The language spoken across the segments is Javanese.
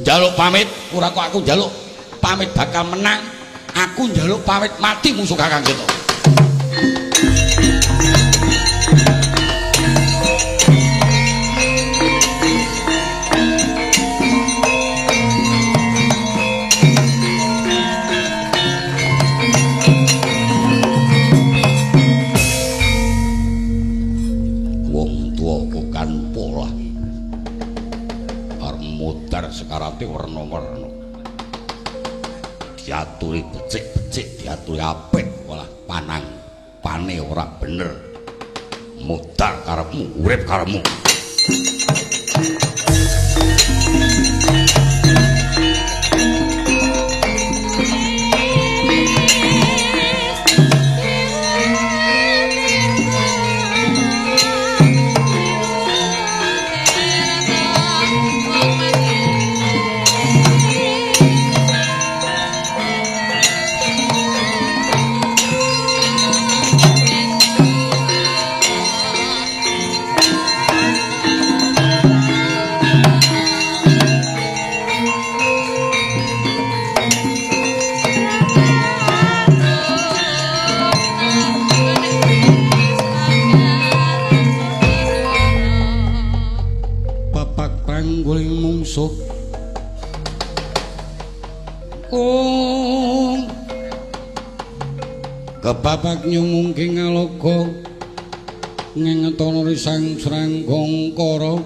Njaluk pamit, ora kok aku njaluk pamit bakal menang. Aku njaluk pamit mati musuh Kakang Seta. Wong tuwa bukan pola. Arep mudar sekarate werna-werna. Diaturi becik-becik, diaturi apik, walah panang pane ora bener. Mudar karepmu, urip karepmu. Kepapak nyumungke ngaloga ngengetono risang sranggongkara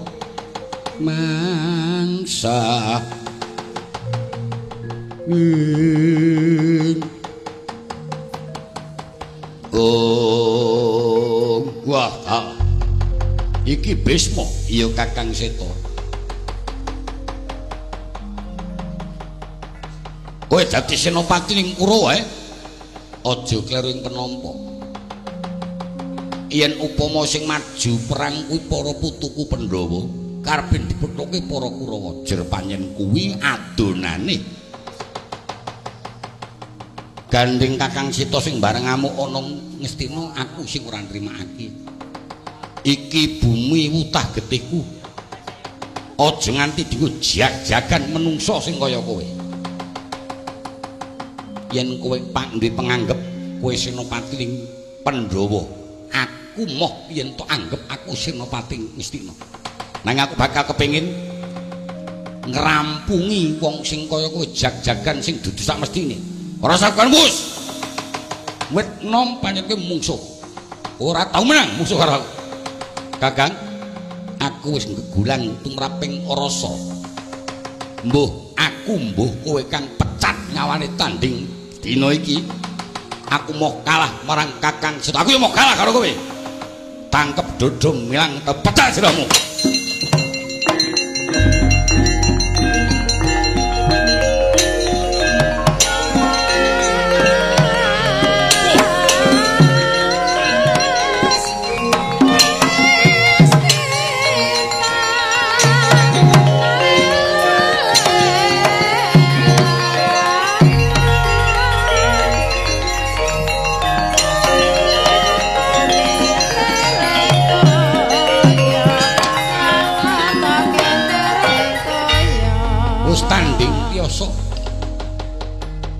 mangsa oh wah iki Bisma iya Kakang Seta. Kowe dadi senopati ning Kurawa aja kleru ing penampa. Yen upama sing maju perang kuwi para putuku Pandhawa, karepe dipethuke para Kurawa, jer panjen kuwi adonane. Gandeng Kakang Seta sing bareng ngamuk ana Ngastina, aku sing ora nrimakake. Iki bumi wutah getihku. Aja nganti dienggo jag-jagan menungsa sing kaya kowe. Yen kowe duwe penganggep kowe senopati ning Pandhawa, aku moh yen tok anggep aku senopati Ngastina. Nanging aku bakal kepengin ngrampungi wong sing kaya kowe jag-jagan sing dudu sak mestine. Ora sakan wis. Wit nom pancen kowe mungsuh. Ora tau menang musuh karo aku. Kakang, aku wis ngegulang tumraping rasa. Mbuh aku mbuh kowe kang pecat nyawane tanding dina iki. Aku mau kalah marang Kakang Seta. Aku ya mau kalah karo kowe. Tangkep dodo milang pecah siramu.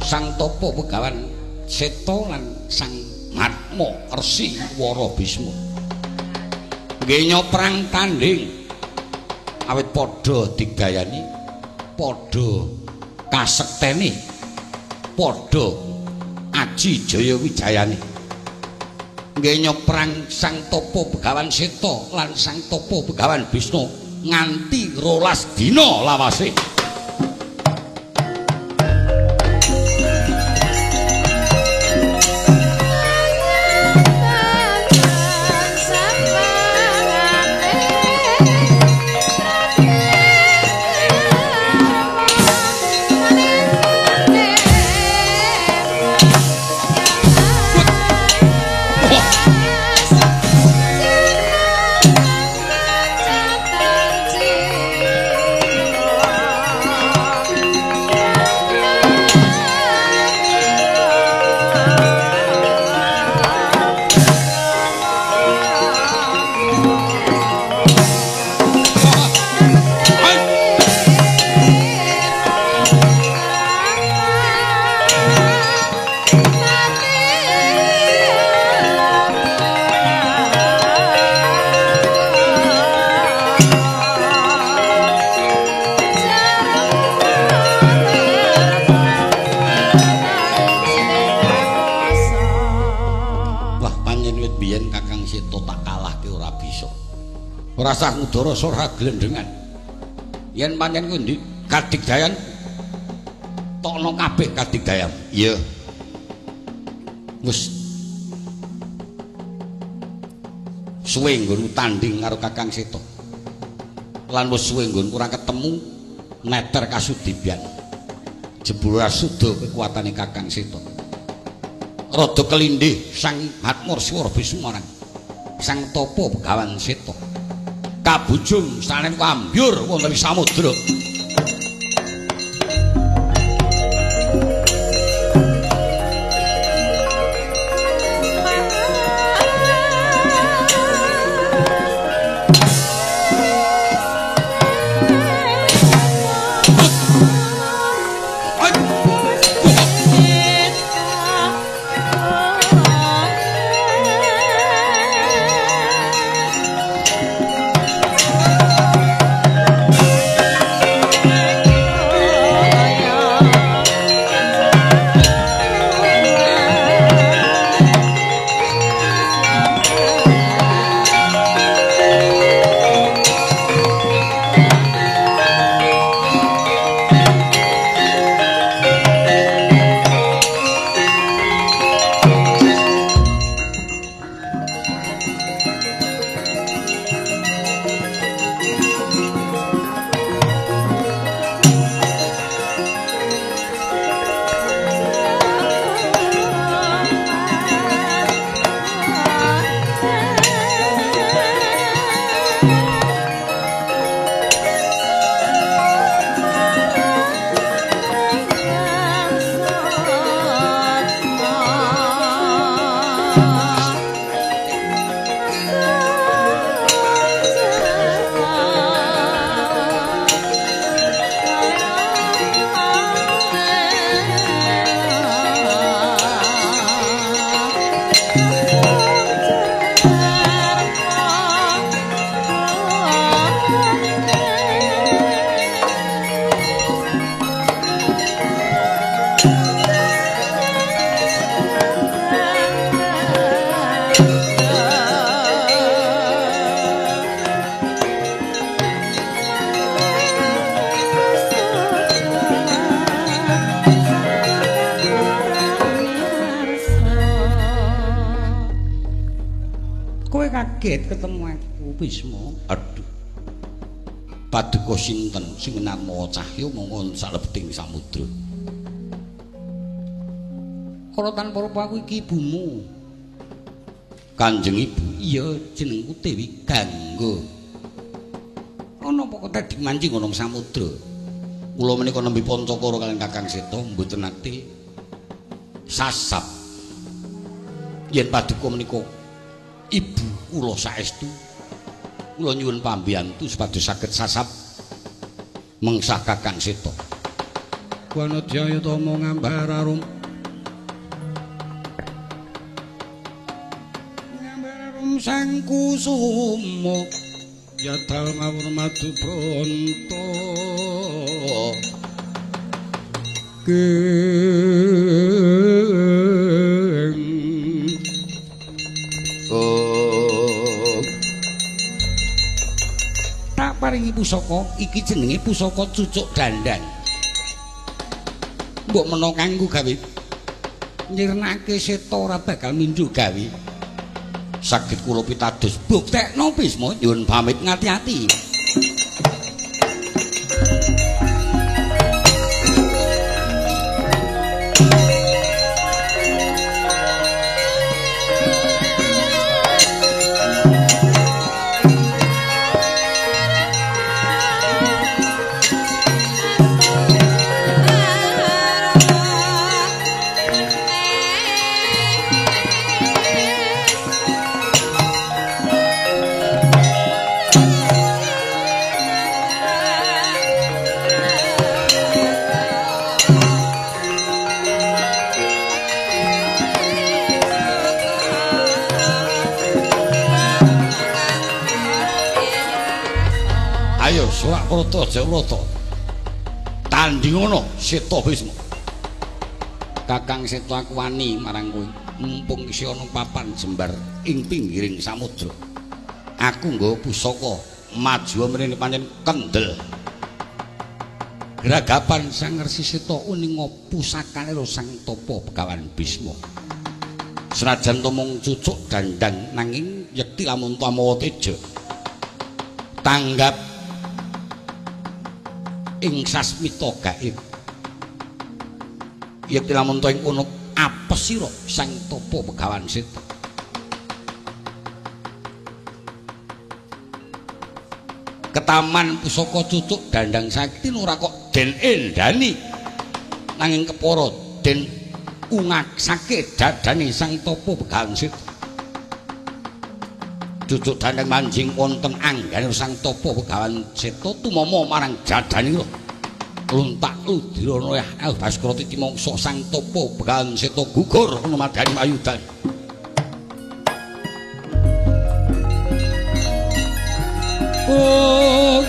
Sang Tapa Begawan Seta lan Sang Mahatma Resi Wara Bisma nggenya perang tanding awit padha digayani, padha kasektene, padha aji jaya wijayane. Nggenya perang Sang Tapa Begawan Seta lan Sang Tapa Begawan Bisma nganti 12 dina lawase. Ora sah ngudara ora glendengan. Yen pancen kuwi ndi kadigdayan tokno kabeh kadigdayan. Iya. Wis suwe nggon tanding karo Kakang Seta. Lan wis suwe nggon ora ketemu neter kasudibyan. Jebul ora suda kekuatane Kakang Seta. Rada kelindih Sang Hatmursi Ora Bismarang. Sang Tapa Begawan Seta. Kabujung sanen ambyur wonten ing samudra. Kaget ketemu aku Bisma. Aduh. Paduka sinten sing namo cahya mongko salebeting samudra. Kala tanpa rupa aku iki ibumu. Kanjeng Ibu. Iya, jenengku Dewi Gangga. Ana apa kok tadi mancing ana samudra? Kula menika nembe pancakara kaliyan Kakang Seta mboten nate sasap. Yen paduka menika ibu kula saestu, kula nyuwun pambiyantu supados saged sasap mengsah Kakang Seta. Wanadya tama ngambar arum. Ngambar arum sang kusuma yadal mawur madu bronto. Tak paringi pusaka iki jenenge pusaka cucuk dandan. Mbok menawa kanggo gawe nyirnake Seta ora bakal mindho gawe. Saged kula pitados buktekno Bisma nyuwun pamit ngati-ati. Prata Jawrata tandingono Seta Bisma. Kakang Seta aku wani marang kowe mumpung isih ana papan jembar ing pinggiring samudra. Aku nggawa pusaka Maju mrene pancen kendel. Gragapan Sang Resi Seta uninga pusakane Sang Tapa Begawan Bisma. Senajan to mung cucuk dandang nanging yekti lamun tamawa teja. Tanggap ing sasmita gaib. Yekti lamun to ing kono apes sira Sang Tapa Begawan Seta. Ketaman pusaka cucuk dandang sakti ora kok den endani nanging kepara den ungaksake dadane Sang Tapa Begawan Seta. Cucuk dandang manjing wonten anggane Sang Tapa Begawan Seta tumama marang dadane luntak ludirana yah Baskara titi mangsa Sang Tapa Begawan Seta gugur ana madani mayudan. Oh.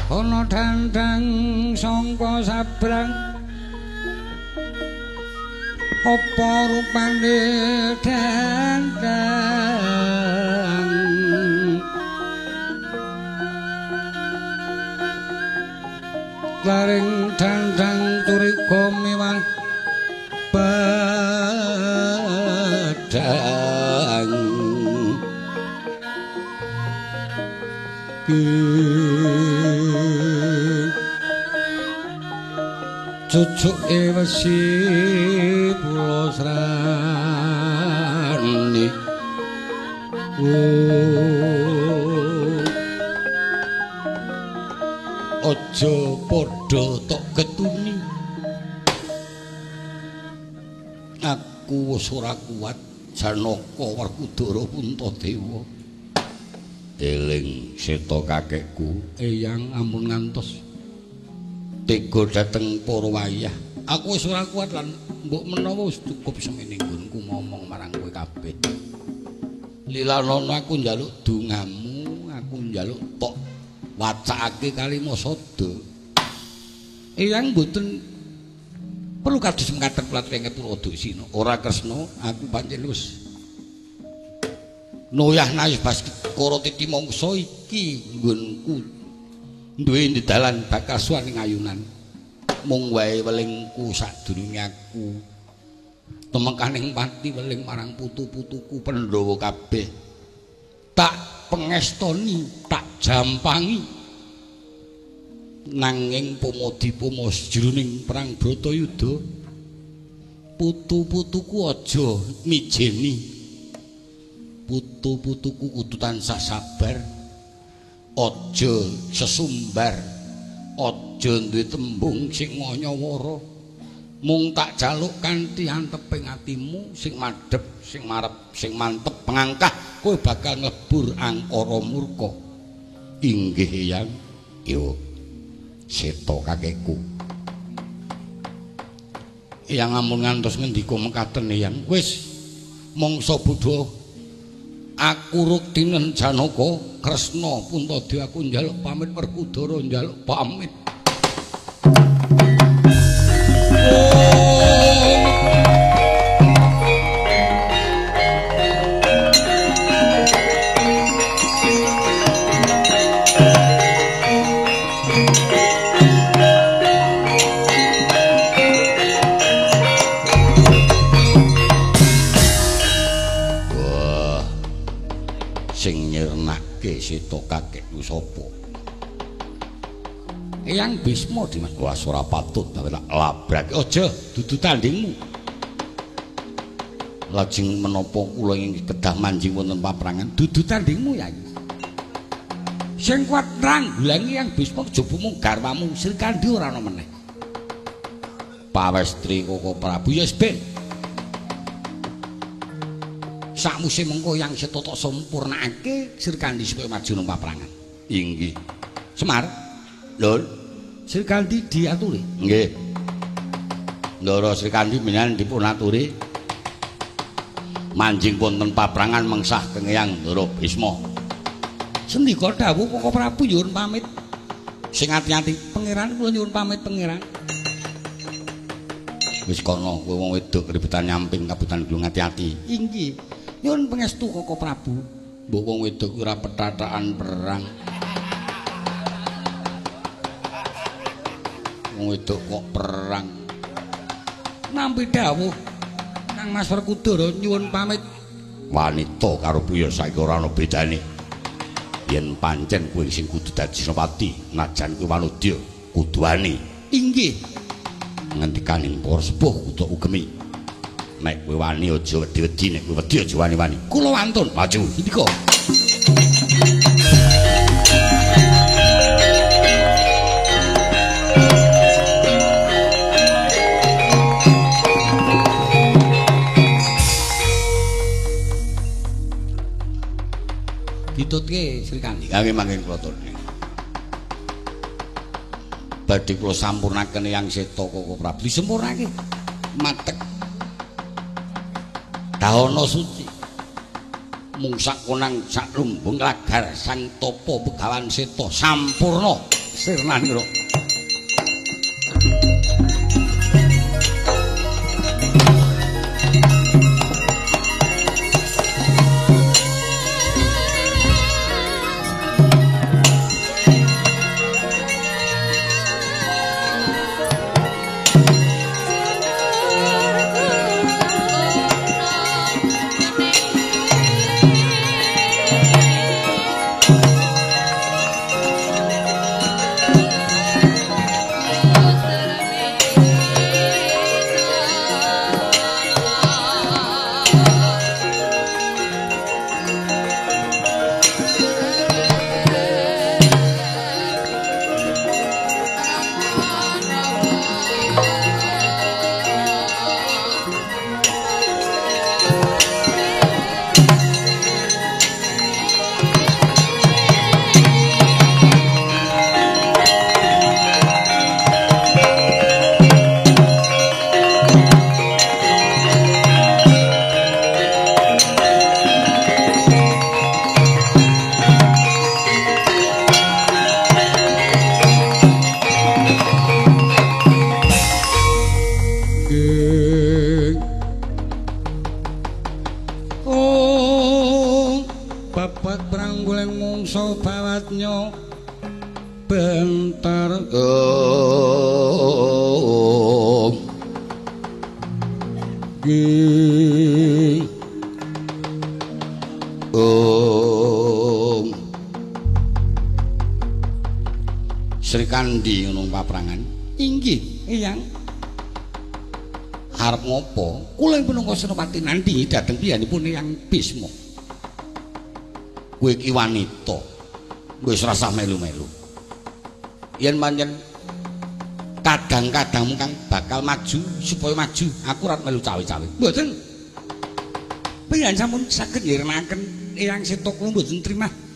Ana dandang sangka sabrang apa rupane dandang laring dandang turiga mewah pedang cucuke wesi pulo srani aja padha tok ketuni aku wis ora kuat Janaka Werkudara Puntadewa eling seta kakekku eyang ampun ngantos tega dhateng para wayah. Aku wis ora kuat lan mbok menawa wis cukup semene nggonku ngomong marang kowe kabeh. Lilanono aku njaluk dongamu, aku njaluk tok wacakake kalima sada. Eyang mboten perlu kados mekaten kula tenge Purwadasina. Ora Kresna, aku pancen wis noyah nayuh Baskara titi mangsa iki nggonku duwe dalan bakal suwan ing ayunan. Mung wae welingku sadurunge aku temekaning pati weling marang putu-putuku Pandhawa kabeh. Tak pengestoni, tak jampangi. Nanging pumodi pumos jroning perang Bratayuda putu-putuku aja mijeni. Putu-putuku kudu tansah sabar, aja sesumbar, aja duwe tembung sing nganyawara. Mung tak jaluk kanthi anteping atimu sing madhep, sing marep, sing mantep pengangkah, kowe bakal nglebur angkara murka. Inggih Eyang. Yo seta kakekku. Eyang ampun ngantos ngendika mekaten Eyang. Wis mangsa bodho aku Ruktinen Janaka Kresna Puntadewa aku njaluk pamit Werkudara njaluk pamit. Wah, sing nyirnake seta kakekku sapa? Eyang Bisma Dimas. Wah, ora patut tak labrak. Aja dudu tandingmu. Lajeng menapa kula ing kedah manjing wonten paprangan? Dudu tandingmu, Yai. Sing kuat nanggulangi Eyang Bisma kejaba mung garwamu Srikandhi ora ana meneh. Pawestri Koko Prabu ya wis ben. Sakmuse mengko Yang Seta tak sampurnakake Srikandhi supaya maju nang paprangan. Inggih. Semar. Lho, Srikandhi diaturi. Nggih. Ndara Srikandhi menawi dipun aturi manjing wonten paprangan mengsah keng Eyang Ndara Bisma. Sendika dawuh Koko Prabu nyuwun pamit. Sing ati-ati pangeran kula nyuwun pamit pangeran. Wis kono kowe wong wedok kribetan nyamping kabutan gulung ati-ati. Inggih. Nyuwun pangestu Koko Prabu. Mbok wong wedok ora petatakan perang. Wong wedok kok perang. Nampi dawuh Kang Mas Werkudara nyuwun pamit. Wanita karo priya saiki ora ana bedane. Yen pancen kowe sing kudu dadi senopati, najan kowe wanodya kudu wani. Inggih. Ngendikaning para sepuh kudu ugemi. Nek kowe wani aja wedi-wedi, nek kowe wedi aja wani-wani. Kula wantun maju. Ndika. Ditutke Srikandhi. Nggih mangke kula tutke. Badhe kula sampurnaken Eyang Seta Koko Prabu. Disempurnake. Matek. Dahana suci. Mung sakonang sak lumbung lagar sang tapa begawan seta sampurna sirnanira. Bentar. Srikandhi ngono paprangan. Inggih, Eyang. Arep ngopo? Kula minangka senopati nandhingi dhateng piyanipun Eyang Bisma. Kowe iki wanita. Wis rasah melu-melu. Yen pancen kadang-kadang kang bakal maju supaya maju, aku ora melu cawe-cawe. Mboten. Piyan sampun saged ngirengaken Eyang Seta kula mboten trimah.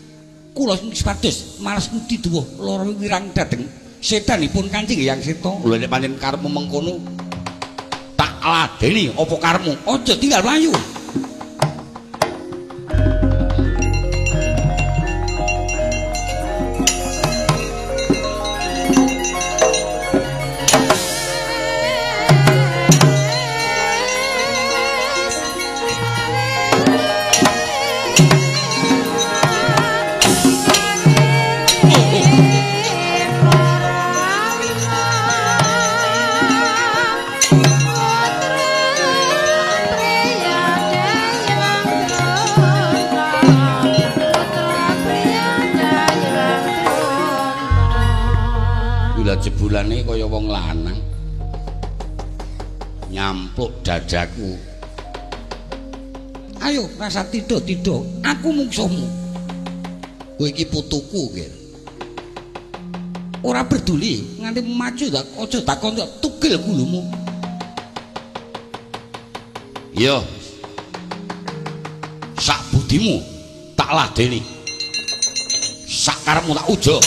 Kula supados males ngudi duwuh lara wirang dhateng sedanipun Kanjeng Eyang Seta. Lho nek pancen karepmu mengkono tak ladeni apa karepmu? Aja tinggal mlayu. Jebulane kaya wong lanang nyampluk dadaku. Ayo rasa tido-tido, aku mungsuhmu. Kowe iki putuku nggih. Ora peduli nganti maju tak aja takon tugel gulumu. Iya. Sak budimu tak ladeni. Sak karepmu tak ujo.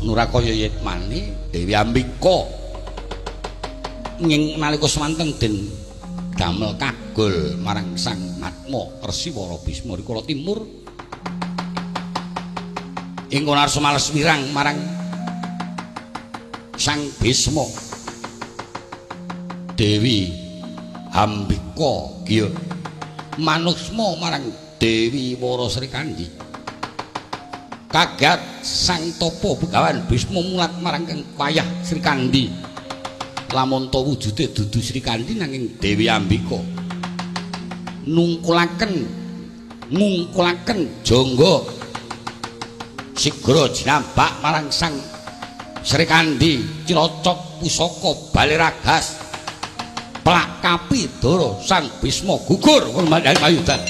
Nurakaya yitmane Dewi Ambika ing nalika semanten den damel kagol marang Sang Matma Resi Wara Bisma rikala timur ing kono arsa males wirang marang Sang Bisma. Dewi Ambika giya manusma marang Dewi Wara Srikandhi. Kagat Sang Tapa Begawan Bisma mulat marang kang payah Srikandhi. Lamun ta wujude dudu Srikandhi nanging Dewi Ambika. Nungkulaken ngungkulaken jangga sigra jinambak marang Sang Srikandhi cilocok pusaka Baliragas plak kapi dara Sang Bisma gugur wonten payudan.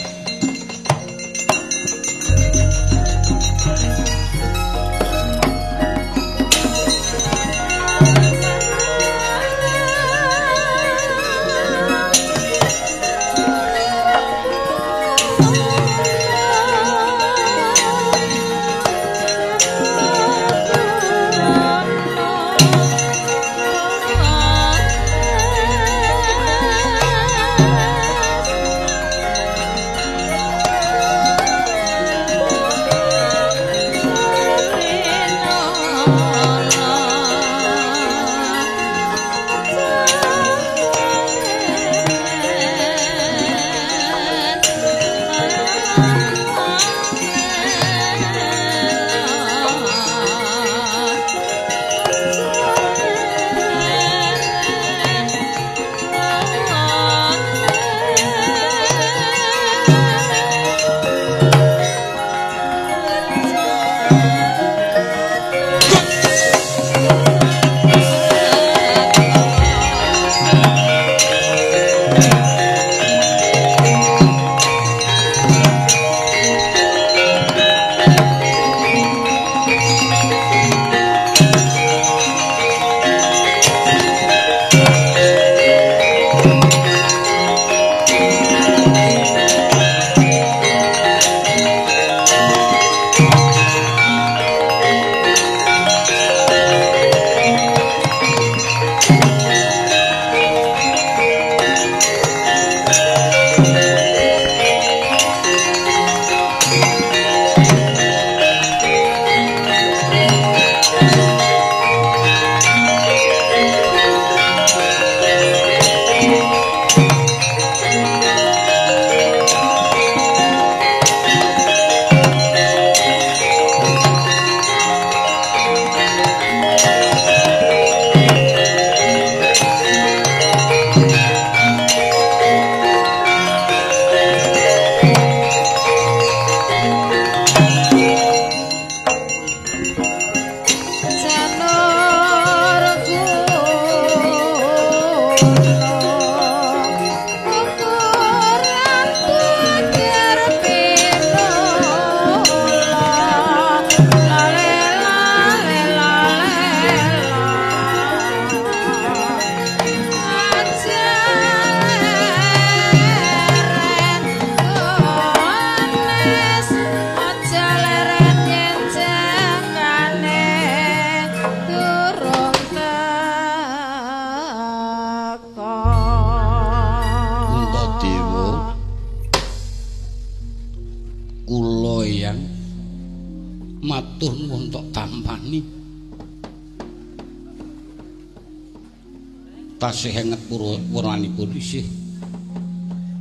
Tasih enget purwanipun isih.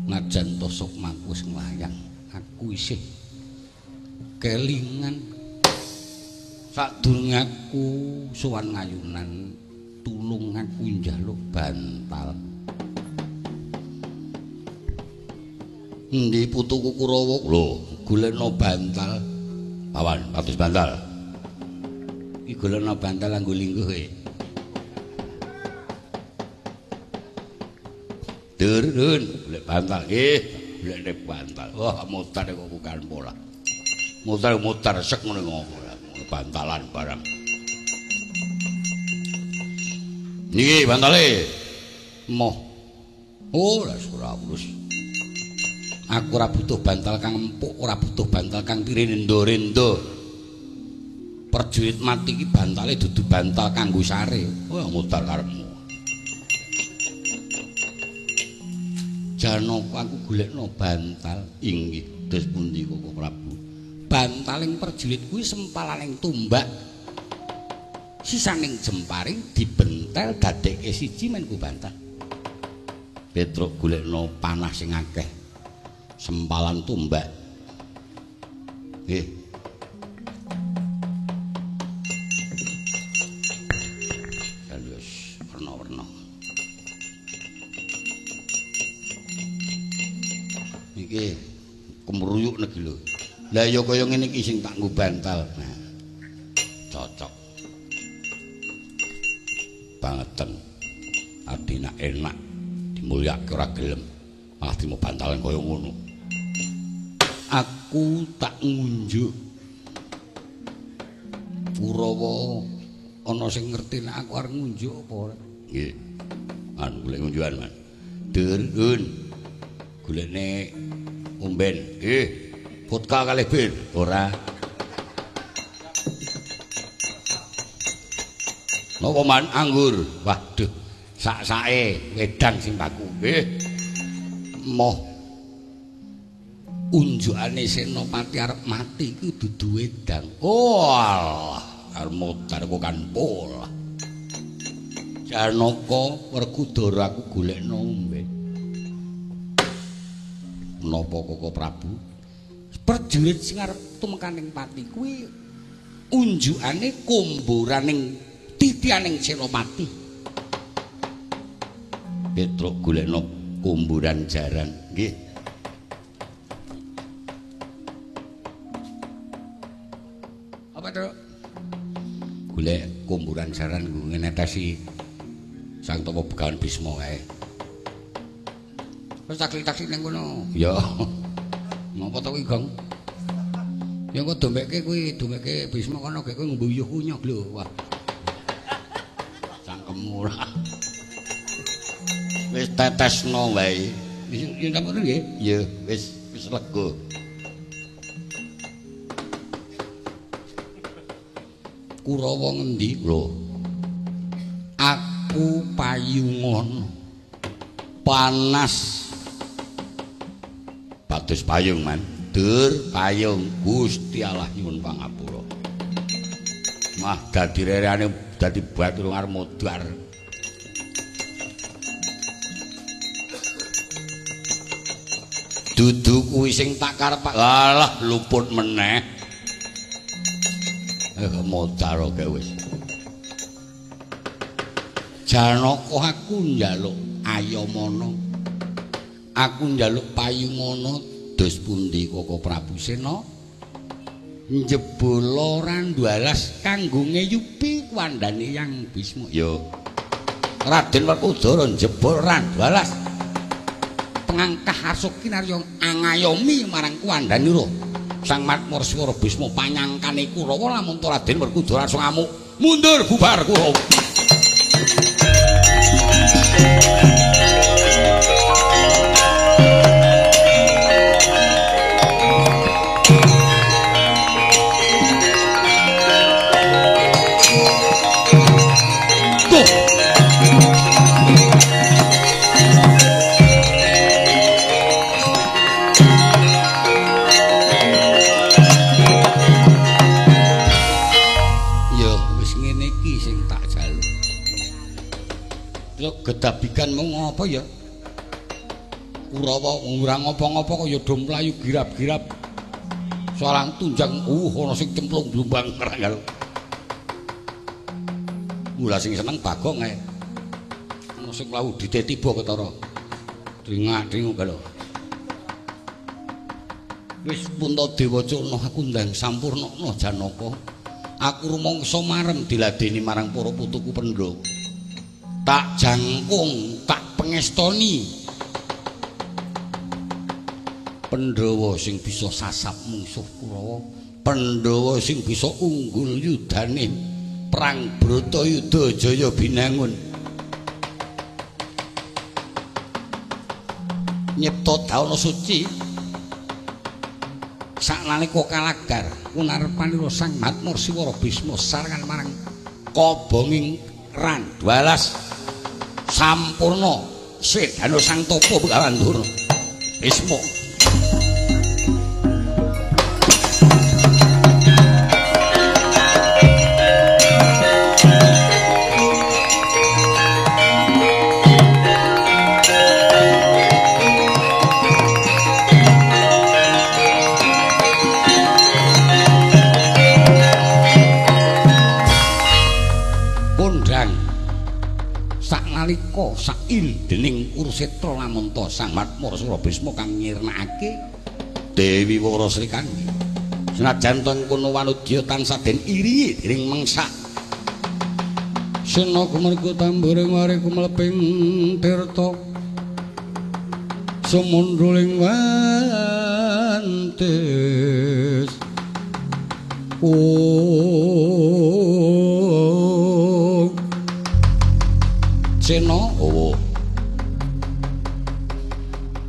Najan to sukmaku wis nglayang, aku isih kelingan. Sadurunge aku sowan ngayunan, tulung aku njaluk bantal. Endi putuku Kurawa? Lho, golekno bantal. Pawan, patus bantal. Iki golekno bantal anggo lingguh e. Durun, golek bantal nggih, golekne bantal. Wah, mutar kok bukan pola. Mutar-mutar sek ngono ngopo. Bantalan barang. Niki bantale. Moh. Oh, lah ora urus. Aku ora butuh bantal kang empuk, ora butuh bantal kang tirendo-rendo. Prajurit mati iki bantale dudu bantal kanggo sare. Oh, mutar karepmu. Janaka aku golekno bantal. Inggih, dos pundi Koko Prabu? Bantaling prajurit kuwi sempalaning tumbak. Sisaning jemparing dibentel dadekke siji men ku bantal. Petruk golekno panah sing akeh. Sempalan tumbak. Nggih. Wis werna-werna. Iki kemruyuk negi lho. Lah ya kaya ngene iki sing tak nggo bantal. Nah. Cocok. Bangeten. Adina enak dimulyake ora gelem. Malah trimo bantalan kaya ngono. Aku tak ngunjuk. Kurawa ana sing ngerti nek aku arep ngunjuk apa ora? Nggih. Anu golek ngunjukan, Mas. Durun. Golekne omben. Nggih. Vodka kalih bir ora. Napa man anggur? Waduh, sak-sake wedang sing baku. Nggih. Moh unjukane Senopati arep mati iku dudu wedang. Oh alah, arep modar kok kan pola. Janaka Werkudara aku golekno ombe. Napa Koko Prabu? Prajurit sing arep tumekaning pati kuwi unjukane komboraning titianing Senopati. Petruk golekno komboran jaran. Nggih. Apa, Truk? Golek komboran jaran nggo ngetesi Sang Tapa Begawan Bisma kae. Wis taklik-taklik ning kono. Ya. Ngopo to kuwi, Gong? Ya engko domekke kuwi, domekke Bisma kono gek kowe ngguyu kunyok lho. Wah. Cangkemmu ora. Wis tetesno wae. Wis yen ngono nggih? Ya, wis wis lega. Kurawa ngendi? Lho. Aku payungono. Panas. Batus payung, Man. Dur payung Gusti Allah nyuwun pangapura. Mah dadi rereane dadi batu arep modar. Dudu kuwi sing tak karep. Alah luput meneh. Modar oke wis. Janaka aku njaluk ayamana. Aku njaluk payungana dos pundi Koko Prabu Sena? Njebul randu alas kanggo ngeyupi kuwandane Yang Bisma. Ya. Raden Werkudara njebul randu alas. Pengangkah arsa kinarya angayomi marang kuwandanira. Sang Matmarswara Bisma panyangkane Kurawa lamun Raden Werkudara langsung ngamuk. Mundur bubar Kurawa. Gedabikan mau ngapa ya? Kurawa ora ngapa-ngapa kaya do mlayu girap-girap. Salang tunjang ana sing cemplung blumbang keranggal. Mula sing seneng Bagong ae. Ana sing mlayu dite tiba ketara. Dringak-dringuk lho. Wis Puntadewa Cuna aku ndang sampurnakna Janaka. Aku rumangsa marem diladeni marang para putuku Pandhawa. Tak jangkung, tak pengestoni. Pandhawa sing bisa sasap mungsuh Kurawa, Pandhawa sing bisa unggul yudane perang Bratayuda Jaya Binangun. Nyipta dana suci saknalika kalagar kunarpanira Sang Mahatma Siwara Bisma sarengan marang kobonging Randwalas sampurna sedana Sang Tapa Begawan Durna Bisma. Saknalika saindening Kurusetra lamonta Sang Mahatma Sura Bisma kang nyirnakake Dewi Wara Srikandhi. Senajan teng kono wanudya tansah den iringi dening mengsak. Sena gumerga tamburing wari kumleping tirta sumundhuling wantis. Sena oh.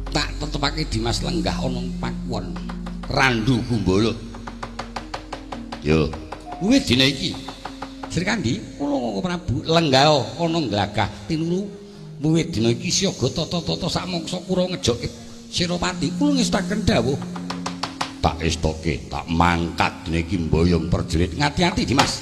Tak tetepake Dimas lenggah ana pakuwon Randu Gumbala. Yo, kuwi dina iki. Srikandhi kula Koko Prabu lenggah ana glagah tinulu wiwit dina iki siaga tata-tata sak mangsa Kurawa ngejokke Senopati. Kula ngestaken dawuh. Tak estoke, tak mangkat dina iki mboyong prajurit. Ngati-ati Dimas.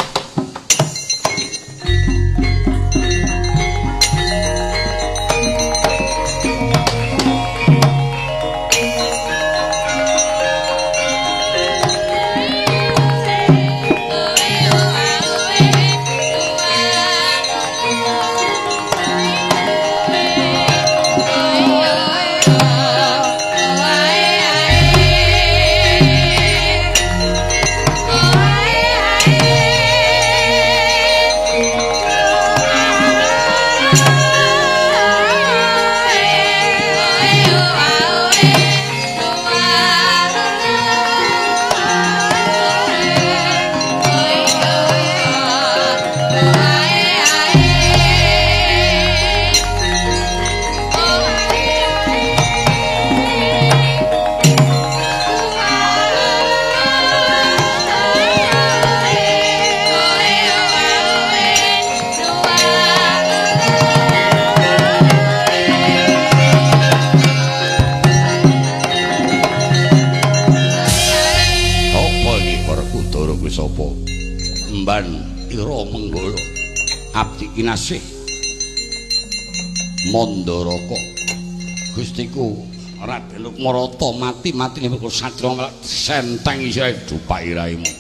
Kinasih Mandaraka Gustiku Raden Rukmarata mati-matine mergo satria senteng isih dupaki raimu.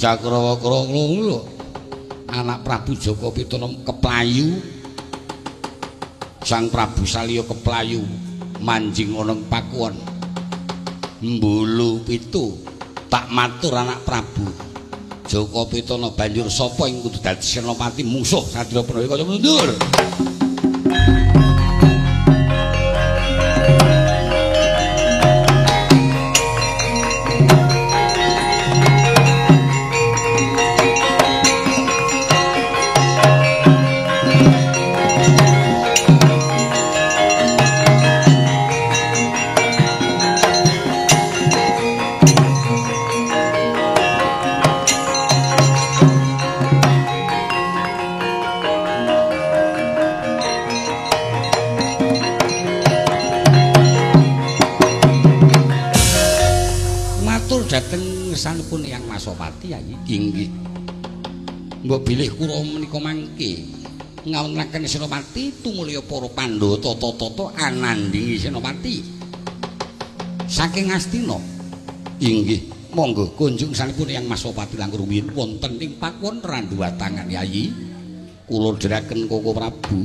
Bocah Kurawa-Kurawa lho. Anak Prabu Jaka Pitana keplayu. Sang Prabu Salya keplayu manjing ana pakuwon. Mbulu pitu tak matur anak Prabu Jaka Pitana banjur sapa ing kudu dadi senopati mungsuh Satria Pandhawa kaya mundur. Dhateng ngersanipun Eyang Masopati Yayi. Inggih. Mbok bilih kula menika mangke ngawontenaken Senopati tumulya para Pandhawa tata-tata anandhingi Senopati saking Astina. Inggih, monggo kunjung sanipun Eyang Masopati langkung rumiyin wonten ing pakuwon Randuwatangan Yayi. Kula dherekaken Koko Prabu.